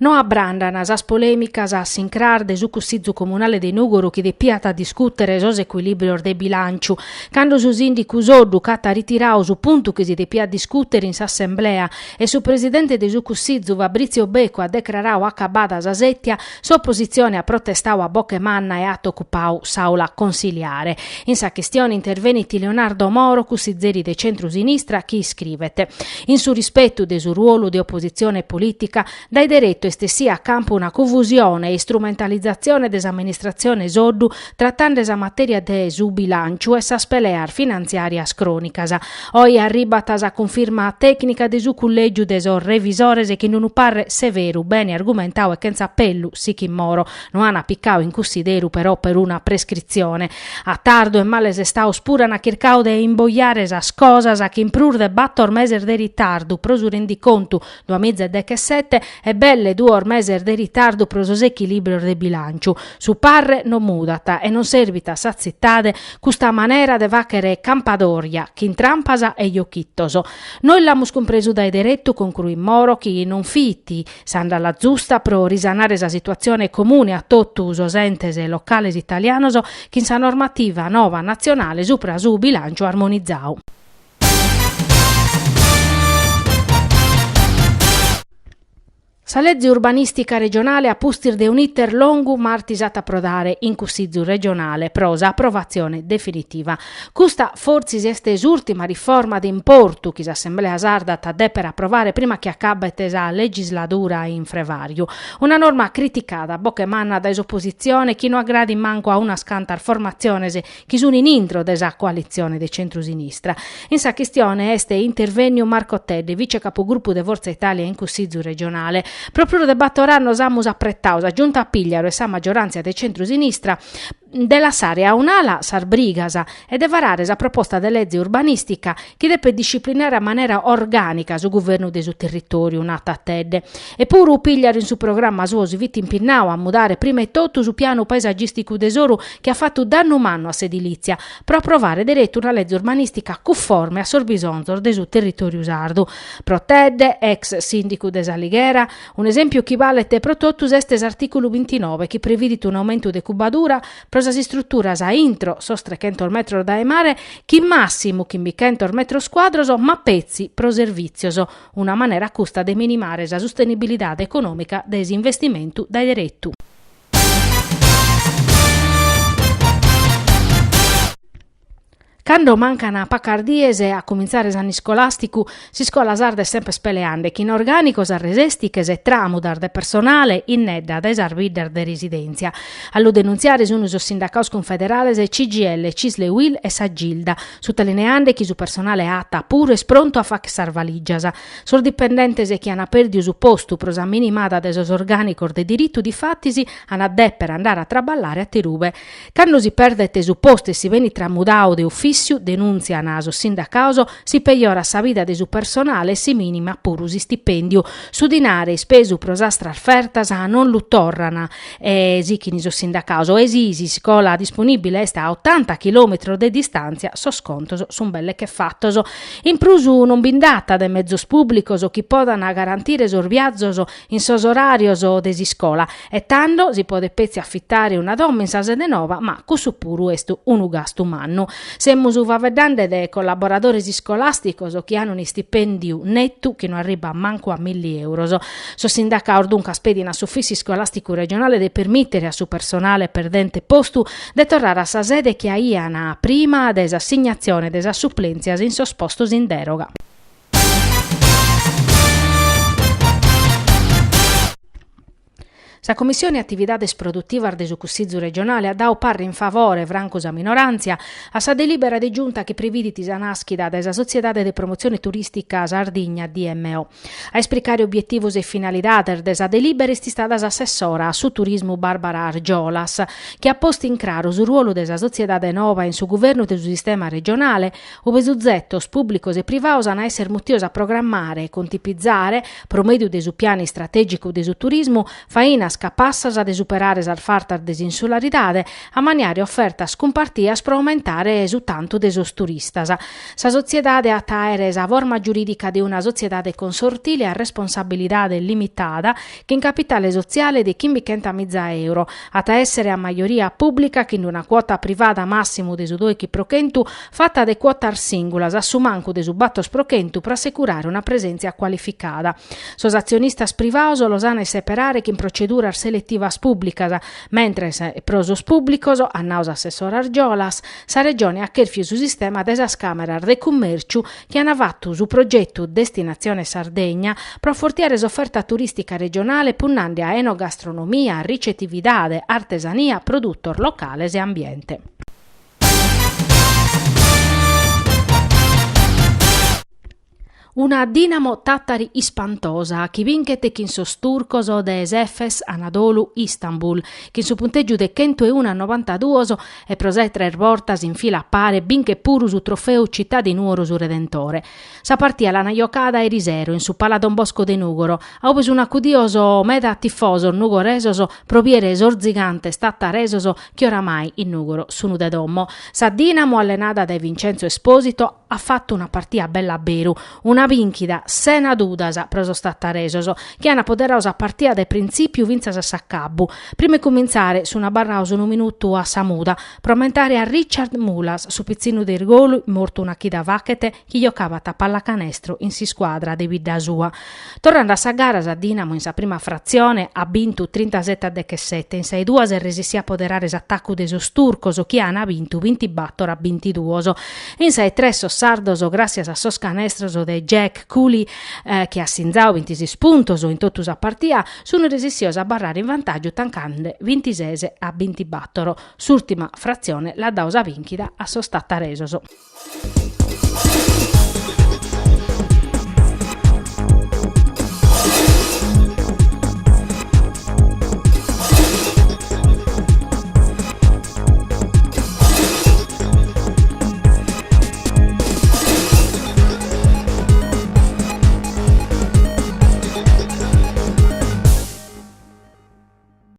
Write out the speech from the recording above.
No abbrandan sas polèmicas a s'incras de su Cussizu Comunale de Nùgoro chi depiat discùtere sos ecuilìbrios de bilànciu, cando su sìndicu Soddu ch'at ritiradu su puntu chi si depiat discùtere in s'assemblea e su presidente de su Cussizu Fabrizio Beccu at decraradu acabada sa sètia, s'opositzione at protestadu a boche manna e at ocupadu s'àula consiliare. In sa chistione intervenit Leonardo Moro, cussizeri de centru-sinistra, chi iscrivet, In su rispetu de su ruolu de opositzione polìtica, dae deretu est essia a campu una cufusione e istrumentalizatzione de s'amministratzione Soddu tratende sa matèria de su bilànciu e sas peleas finantziàrias crònicas. Oe arribat sa cunfirma tècnica de su Cullègiu de sos Revisores chi in unu parre severu, bene argumentadu e chentza apellu, sichit Moro, no an picadu in cussideru però peruna prescritzione. A tardu e male sestados puru an chircadu de imbojare sas cosas chin prus de bator meses de ritardu pro su rendicontu duamiza e dechesete e belle duos meses de ritardu pro sos echilìbrios de bilànciu. Su parre non mudat e non serbit a sa tzitade custa manera de fàghere campadòria chin trampas e jochitos. Nois l'amus cumpresu dae deretu, concruit Moro, chi non fit S'àndala zusta pro risanare sa situatzione comune a totu sos entes locales italianos chin sa normativa nova natzionale supra su bilànciu armonizadu. Sa leze urbanìstica regionale a pustis de un'iter longu martis at a aprodare in Cussizu regionale pro s'aprovatzione definitiva. Custa fortzis est s'ùrtima riforma de importu chi s'Assemblea sarda at a dèpere aprovare prima chi acabet sa legisladura in frevàriu. Una norma criticada a boche manna dae s'opositzione chi no agradit mancu a unas cantas formatziones chi sunt in intro de sa coalitzione de centru-sinistra. In sa chistione est intervènniu Marco Tedde, vice capogrupu de Forza Italia in Cussizu regionale. Pro prus de bator annos amus apretadu sa Giunta Pigliaru e sa maggioràntzia de centru-sinistra de lassare a un'ala sas brigas e de varare sa proposta de leze urbanìstica chi depet disciplinare a manera orgànica su guvernu de su territòriu, nat Tedde. E puru Pigliaru in su programma suo si fit impinnadu a mudare prima 'e totu su pianu paesagìsticu de Soru chi at fatu dannu mannu a s'edilìtzia, pro aprovare deretu una leze urbanìstica cunforme a sos bisonzos de su territòriu sardu. Pro Tedde, ex sìndicu de S'Alighera, Un'esèmpiu chi balet pro totus est s'artìculu bintinove chi previdit un'aumentu de cubadura pro sas istruturas a intro sos trechentos metros dae mare chin màssimu chimbichentos metros cuadros ma petzi pro servìtzios, una manera custa de minimare sa sustenibilidade econòmica de s'investimentu dae deretu. Cando mancan pacas dies a cumintzare s'annu iscolàsticu, s'iscola sarda est semper peleande chin orgànicos arresèstiches e tràmudas de personale innedda dae sas biddas de residèntzia. A lu denuntziare sun sos sindacados cunfederales CGIL, Cisl e Uil e sa Gilda, sutalineande chi su personale ATA puru est prontu a fàghere sas valìgias. Sos dipendentes chi an pèrdiu su postu pro sa minimada de sos orgànicos de diritu, difatis, an a dèpere andare a traballare aterube. Cando si perdet su postu e si benit tramudadu de ufìssiu, denùntzian sos sindacados, si pejorat sa vida de su personale e si mìnimat puru s'istipèndiu. Su dinare ispesu pro sas trasfertas non lu torran, e sichin sos sindacados, e si s'iscola disponìbile est a otanta chilòmetros de distàntzia, sos contos sunt belle che fatos. In prus non bi nd'at de mezos pùblicos chi podan garantire sos viazos in sos oràrios de s'iscola E tando si podet petzi afitare una domo in sa sede nova, ma cussu puru est unu gastu mannu. Semus faeddende de collaboradores iscolàsticos chi an un'istipèndiu netu chi no arribat mancu a milli euros. Sos sindacados duncas pedin a s'Ufìssiu Iscolàsticu Regionale de permìtere a su personale perdente postu de torrare a sa sede chi aian prima de s'assignatzione de sas suplèntzias in sos postos in dèroga. Sa Commissione Atividades Produtivas de su Cussizu Regionale at dadu parre in favore, francu sa minoràntzia, a sa delìbera de Giunta chi previdit sa nàschida de sa Sotziedade de Promotzione Turìstica Sardigna DMO. A ispricare obietivos e finalidades de sa delìbera est istada s'assessora a su turismu Barbara Argiolas, chi at postu in craru su ruolu de sa sotziedade nova in su guvernu de su sistema regionale, ube suzetos pùblicos e privados an a èssere mutidos a programmare e contipizare, pro mèdiu de su Pianu Istratègicu de su Turismu, fainas. ainas capassas de superare sas fartas de s'insularidade, ammaniare ofertas cumpartias pro aumentare su tantu de sos turistas. Sa sotziedade at a àere sa forma giurìdica de una sotziedade consortile a responsabilidade limitada chin capitale sotziale de chimbichentamiza euro. At a èssere a majoria pùblica chin una cuota privada màssimu de su doichi pro chentu fata de cuotas sìngulas a su mancu de su bator pro chentu pro assecurare una presèntzia cualificada. Sos atzionistas privados los an a isseperare chin proceduras seletivas pùblicas, mentres pro sos pùblicos, at nau s'assessora Argiolas, sa Regione at chèrfiu su sistema de sas càmeras de cummèrciu chi an fatu su progetu Destinatzione Sardegna pro afortiare s'oferta turìstica regionale punnande a enogastronomia, ricetividade, artesania, produtos locales e ambiente. Una Dinamo Tàtari ispantosa chi binchet chin sos turcos de s'Efes Anadolu Istanbul chin su puntègiu de chentueunu a novantaduos e pro sa 'e tres bortas in fila a pare binchet puru su trofeu Città di Nuoro su Redentore. Sa partia l'ana jocada erisero in su Pala Don Bosco de Nùgoro, a ube sun acudios meda tifosos nugoresos pro biere sos zigantes tataresos chi oramai in Nùgoro sun de domo. Sa Dinamo allenada dae Vincenzo Esposito at fatu una partia bella a beru, una bìnchida sena dudas pro sos tataresos, chi an apoderadu sa partia dae printzìpiu fintzas a s'acabbu. Prima 'e cumintzare sun abarrados unu minutu a sa muda pro ammentare a Richard Mulas, su pitzinnu de Irgoli mortu una chida fachet chi jocabat a pallacanestro in s'iscuadra de bidda sua. Torrende a sa gara sa Dinamo in sa prima fratzione at bintu trintasete a dechesete, in sa 'e duas est resissia a poderare s'atacu de sos turcos chi an bintu bintibator a bintiduos. In sa 'e tres sos sardos gràssias a sos canestros de Jack Cooley chi at sinzadu bintises puntos in totu sa partia sun resissios a abarrare in vantàgiu tancande bintises a bintibator. S'ùrtima fratzione l'at dadu sa bìnchida a sos tataresos.